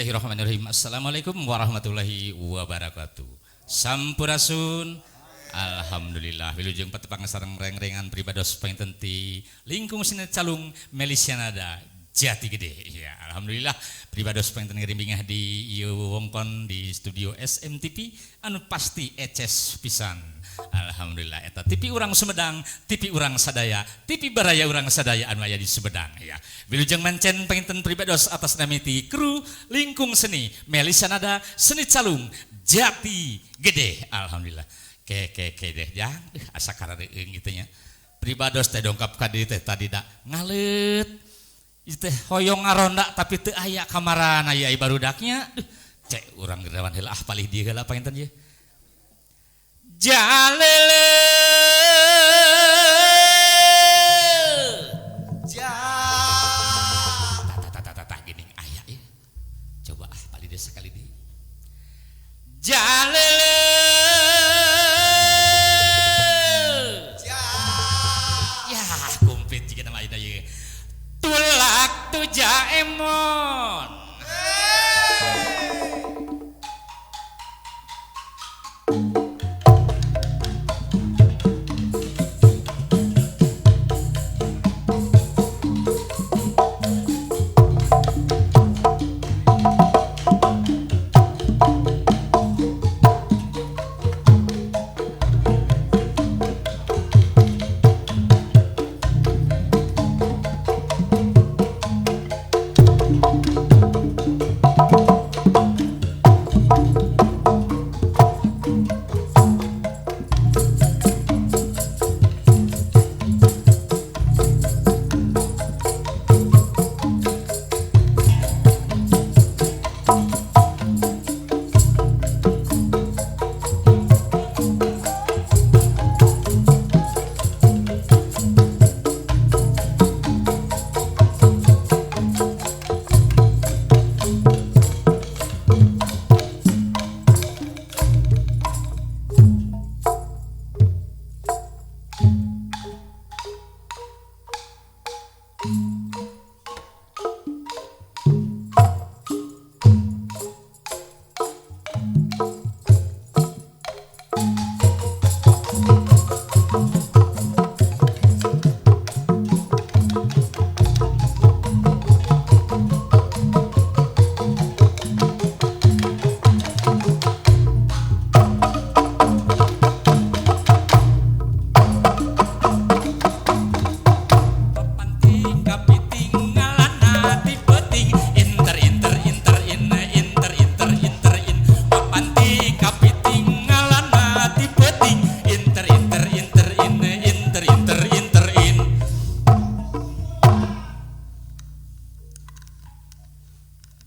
Bismillahirrahmanirrahim. Assalamualaikum warahmatullahi wabarakatuh. Sampurasun. Alhamdulillah wilujeng patepang sareng reng-rengan pribados panginten ti lingkung seni calung Melisianada Jati Gede. Ya, alhamdulillah pribados panginten ngirimbingah di ieu wewengkon di studio SMTV anu pasti eces pisan. Alhamdulillah eta TV urang Sumedang, TV urang sadaya, TV baraya urang sadaya anu aya di Sumedang ya. Wilujeng mancen panginten pribados atas nami ti kru lingkung seni Melisianada Seni Calung Jati Gede. Alhamdulillah. Ke ke ke deh jang asa karareung gitu nya. Pribados teh dongkap ka dieu teh tadi da ngaleut. Ieu teh hoyong ngaronda tapi teu aya kamarana aya barudaknya. Duh, cek urang gerawan heula ah palih dieu heula panginten ieu. Jalele ja ta ta ta ta ta geuning aya ieu. Coba ah palih dieu sekali deui. Jalele ja ya komplit jika nama ayeuna ieu. Tulak tuja emon.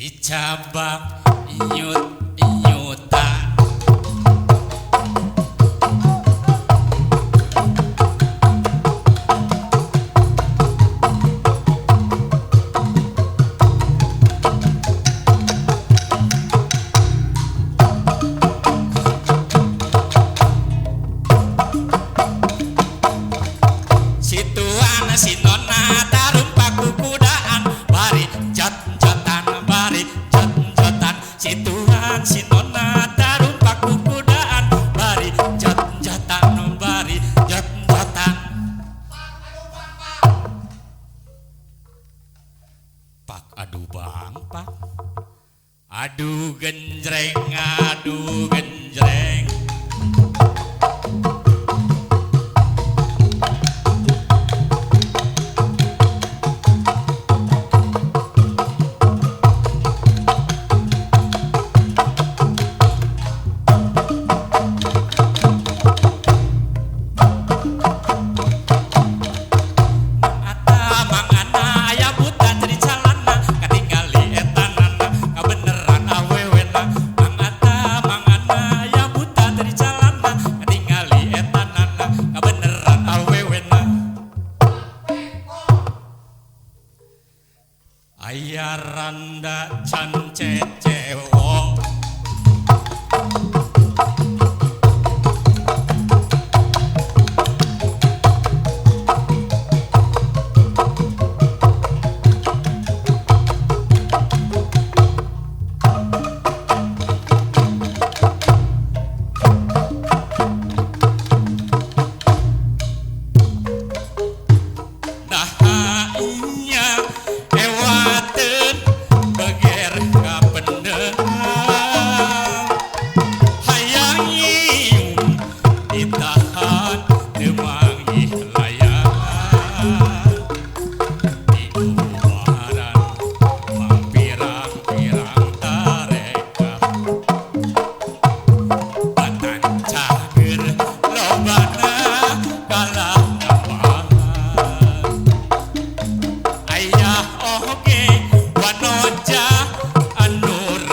Dicabak nyut nyuta situan sinona tarumpak kukudaan bari jot-jotan bari jot-jotan situan sinona tarumpak kukudaan bari jot-jotan bari jot-jotan pak aduh bang pak aduh genjreng aduh genjreng. Mangata mangana aya buta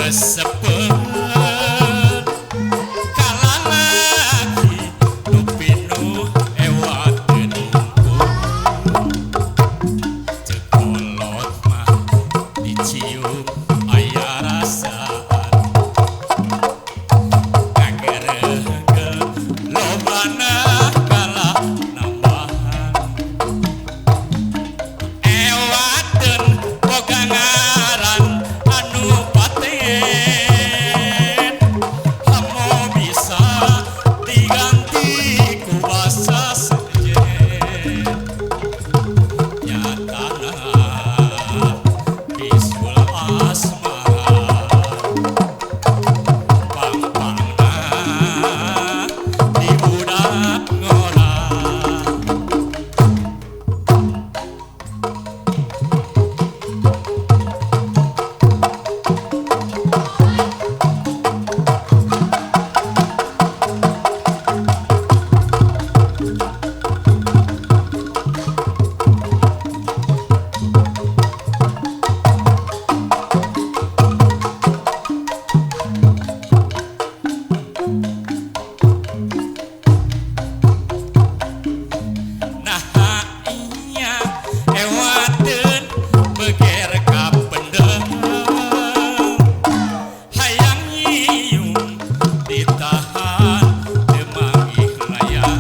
resepeun ka lalaki nu pinuh ewateun hungkul. Ceuk kolot mah dicium aya rasaan ngageregel lobana kalah nambahan ewateun boga ngaran anu paten hamo bisa diganti ku basa sejen nyatana bisul asmara pang-pangna di budak ngora. Nah iya ewateun beger kapendem hayang nyium ditahan teu manggih layan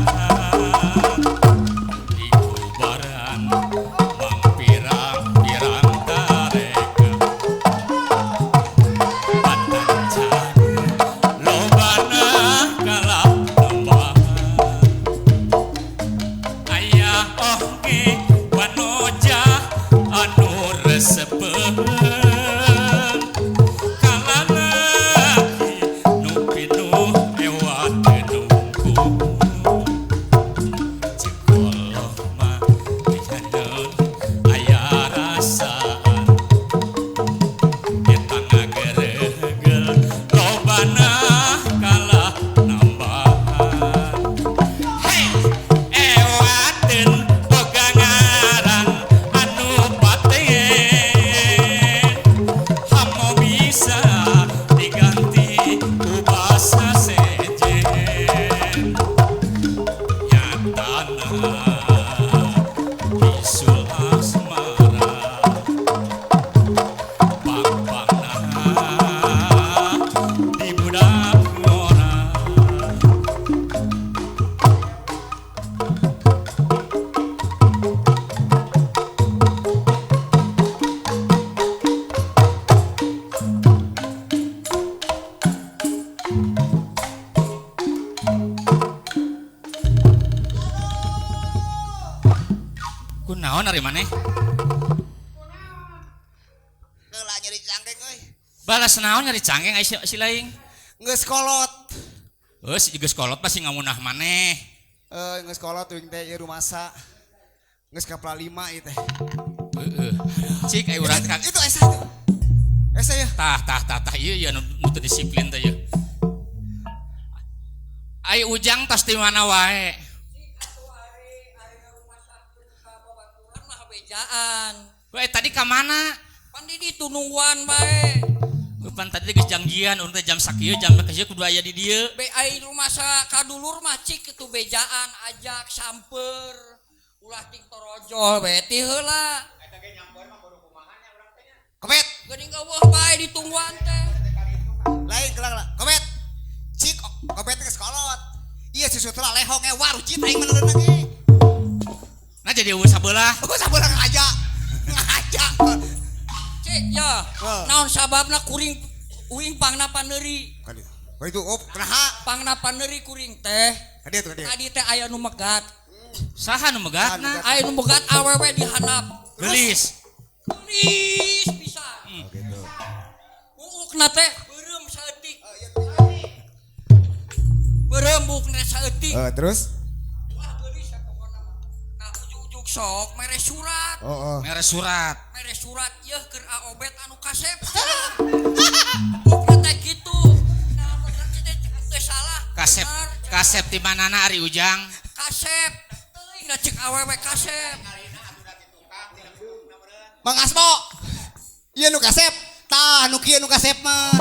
di kubaran mang pirang-pirang tareka patan cager lobana kalah nambahan aya oge wanoja anu resepeun ka lalaki nu pinuh ewateun hungkul. Ceuk kolot mah dihaneun aya rasaan eta ngageregel lobana kalah nambahan. Hey, ewateun boga ngaran anu paten hamo bisa diganti ku basa sejen nyatana bisul asmara pang-pangna di budak ngora. Kunaon ari maneh? Geula nyeri cangkeng euy. Balas naon nyari cangkeng ai si laing? Geus kolot. Heuh si geus kolot pasti ngamunah maneh. Geus kolot uing teh ieu rumasa. Geus kapla 5 ieu teh. Heeh. Cik ai urang ka Itu esa itu. Esa ya. Tah tah tah tah ieu ieu nu teu disiplin teh ieu. Ai Ujang tas di mana wae? Bejaan. Weh tadi ka mana? Pan di ditu nungguan bae. Pan tadi geus janjian urang teh jam sakieu jam sakieu kudu aya di dieu. Be ai rumasa kadulur mah cik kitu bejaan ajak samper. Ulah ting torojol bae ti heula. Eta ge nyamper mah kudu kumaha nya urang teh nya. Kobet. Geuning eueuh bae ditungguan teh. Lain kelang lah. Kobet. Cik kobet geus kolot. Ieu susu teh lehong e warucit aing mah ge. Nah jadi eueuh sabelah. Eueuh sabelah ngaja. Ngaja. Cik ya. Naon sababna kuring uing pangna paneuri. Ka itu oh kunaha? Pangna paneuri kuring teh. Ka dieu tuh ka dieu. Tadi teh aya nu megat. Saha nu megatna? Aya nu megat awewe di handap. Geulis. Geulis pisan. Oh gitu. Buukna teh beureum saeutik. Beureum buukna saeutik. Terus? Wah geulis pokona mah. Ka ujug-ujug sok mere surat. Oh, oh. Mere surat. Mere surat yeuh keur aobet anu kasep. Buukna teh kitu. Nah bener teh salah. Kasep. Kasep di manana ari Ujang? Kasep. Teuing da cek awewe kasep. Mang Asmo. Ieu nu kasep. Tah nu kieu nu kasep mah.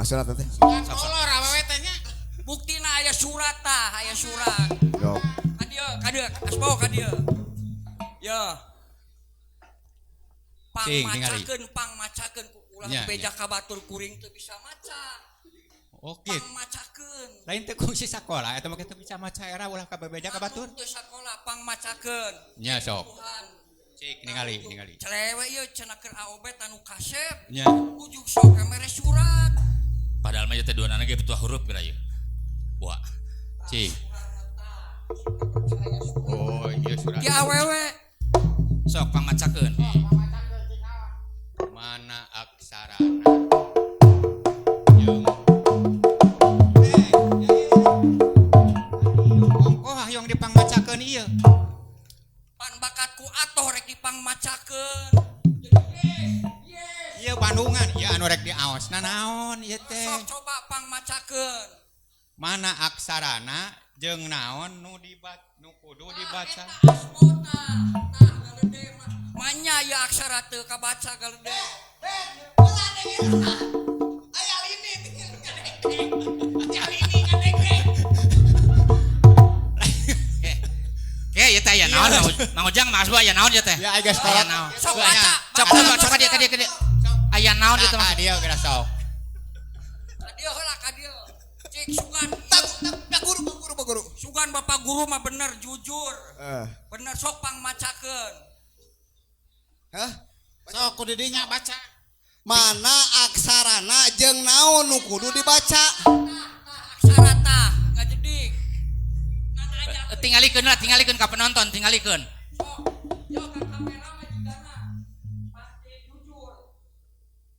Kumaha surat teh? Kolor awewe teh nya. Buktina aya surat tah, aya surat. Yo. Ka dieu, ka dieu, aspo ka dieu. Ya. Pang macakeun, pang macakeun ulah beja ka batur kuring teu bisa maca. Oke. Pang macakeun. Lain teu kungsi sakola eta mah teu bisa maca era ulah ka bebeja ka batur. Teu sakola pang macakeun. Nya sok. Cik ningali ningali. Celewe ieu cenah keur AOB anu kasep. Nya. Ujug sok mere surat. Padahal mah ieu teh duanana ge petua huruf geura ieu. Wah. Cik. Oh, ieu surat. Di awewe. Sok pang macakeun. Mana aksarana? Jeung ongkoh hayang dipangmacakeun ieu. Pan bakatku atoh rek dipangmacakeun. Ieu Bandungan, ieu anu rek diaosna naon ieu teh? Sok coba pangmacakeun. Mana aksarana jeung naon nu dibat nu kudu dibaca? Tah galede mah. Manya ieu aksara teu kabaca galede. Aya lini ngadegdeg. Aya lini ngadegdeg. Ke ieu teh aya naon Mang Ujang Mas Bo aya naon ieu teh? Ya geus kolot. Sok baca. Sok coba coba dia ka dieu ka dieu. Aya naon ieu teh? Ka dieu geura sok. Ka dieu heula ka dieu. Cik sugan. Pak guru, Pak guru, Pak guru. Sugan Bapak guru mah bener jujur. Bener sok pangmacakeun. Hah? Sok kudu dinya baca. Mana aksarana jeung naon nu kudu dibaca? Tah aksara tah ngajedik. Tingalikeun lah, tingalikeun ka penonton, tingalikeun. Sok, yo ka kamera mah jigana. Pasti jujur.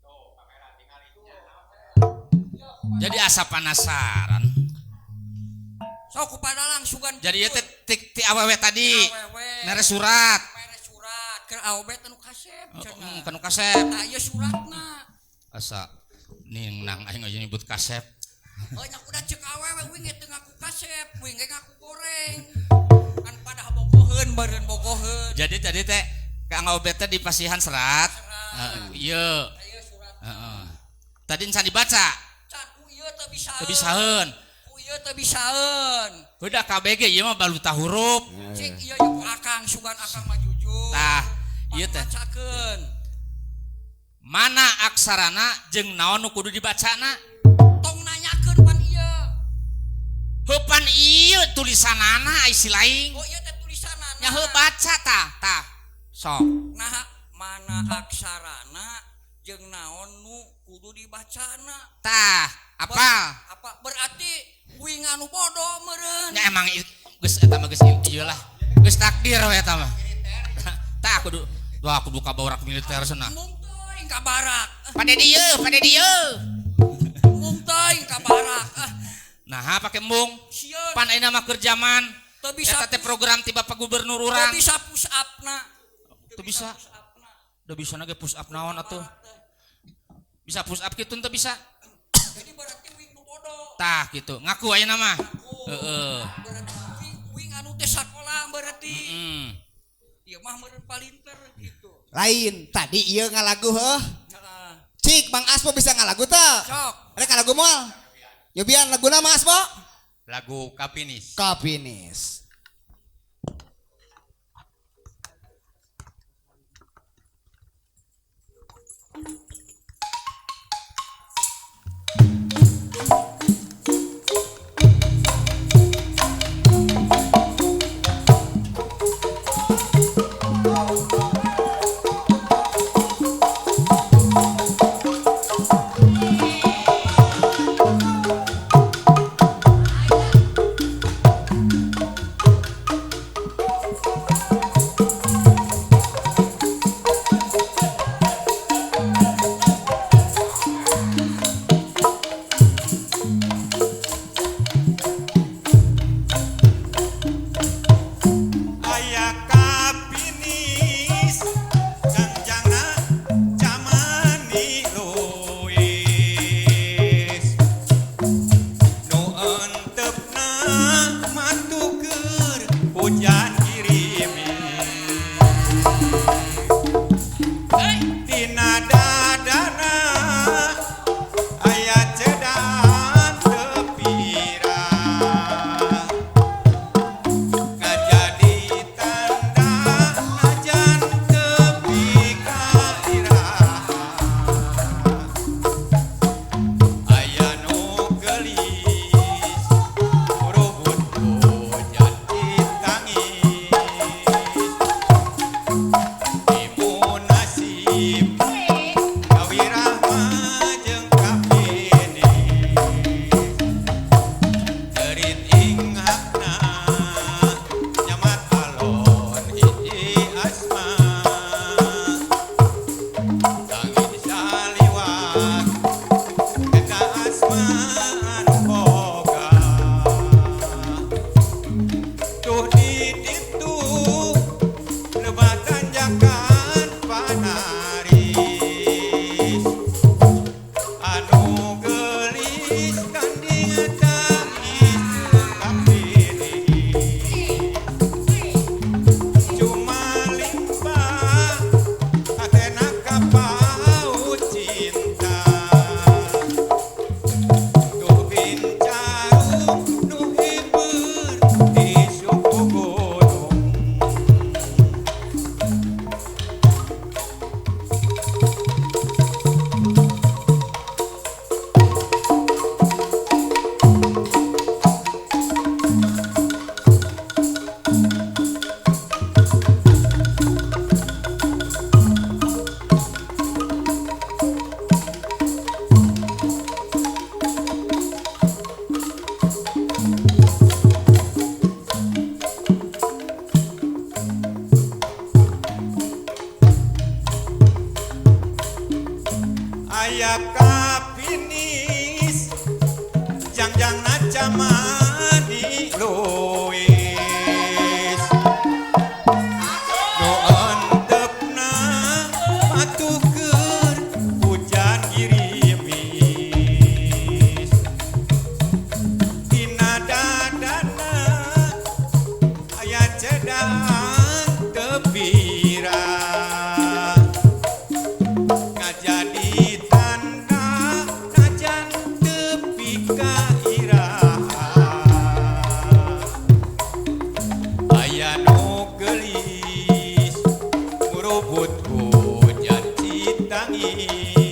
Tuh, kamera tingali. Jadi asa penasaran. Sok ku padalang sugan. Jadi ieu teh ti awewe tadi. Awewe. Mere surat. Mere surat keur awewe teh nu kasep cenah. Kanu kasep. Tah ieu suratna. Asa ning nang aing aja nyebut kasep. Oh nya udah cek awewe wing teu ngaku kasep, wing ge ngaku goreng. Kan pada bogoheun beureun bogoheun. Jadi tadi teh Kang Obet teh dipasihan serat. Heeh, ieu. Ieu surat. Heeh. Tadi encan dibaca. Can ku ieu teu bisaeun. Teu bisaeun. Ku ieu teu bisaeun. Udah KBG ieu mah baluta huruf. Cik ieu ku akang sugan akang mah jujur. Tah, ieu teh. Bacakeun. Mana aksarana jeung naon nu kudu dibacana? Tong nanyakeun pan ieu. Heuh pan ieu tulisanana ai si lain. Oh ieu teh tulisanana. Nya heuh baca tah, tah. Sok. Nah, mana aksarana jeung naon nu kudu dibacana? Tah, apal? Apa berarti wing anu bodoh meureun. Nya emang geus eta mah geus ieu lah. Geus takdir we eta mah. Tah kudu wah kudu ka barak militer cenah. Mung teuing ka barak. Pade dieu, pade dieu. Mung teuing ka barak. Nah, pake embung. Sieun. Pan ayeuna mah keur jaman. Teu bisa eta teh program ti Bapak Gubernur urang. Teu bisa push up-na. Teu bisa. Teu bisa na ge push up naon atuh. Bisa push up kitu teu bisa. Jadi berarti wing nu bodoh. Tah kitu. Ngaku ayeuna mah. Heeh. Berarti wing anu teh sakola berarti. Heeh. Ieu mah meureun palinter gitu. Lain tadi ieu ngalagu heuh. Heeh. Cik Mang Aspo bisa ngalagu teu? Sok. Rek ngalagu moal? Nyobian laguna Mang Aspo? Lagu Kapinis. Kapinis. Tina dadana aya. Angin saliwat eta asma anu boga. Tuh di ditu lebatan tanjakan panaris anu geulis tanding tangis kapilih cuma limpah hatena kapau cinta duh bincaru nu hibur di suku gunung. Aya kapinis jangjang nacamani luis nu entepna patuker hujan girimis dina dadana aya cedaan tepira ngajadi tanda najan tepi ka iraha aya nu geulis murubut hujan citangis.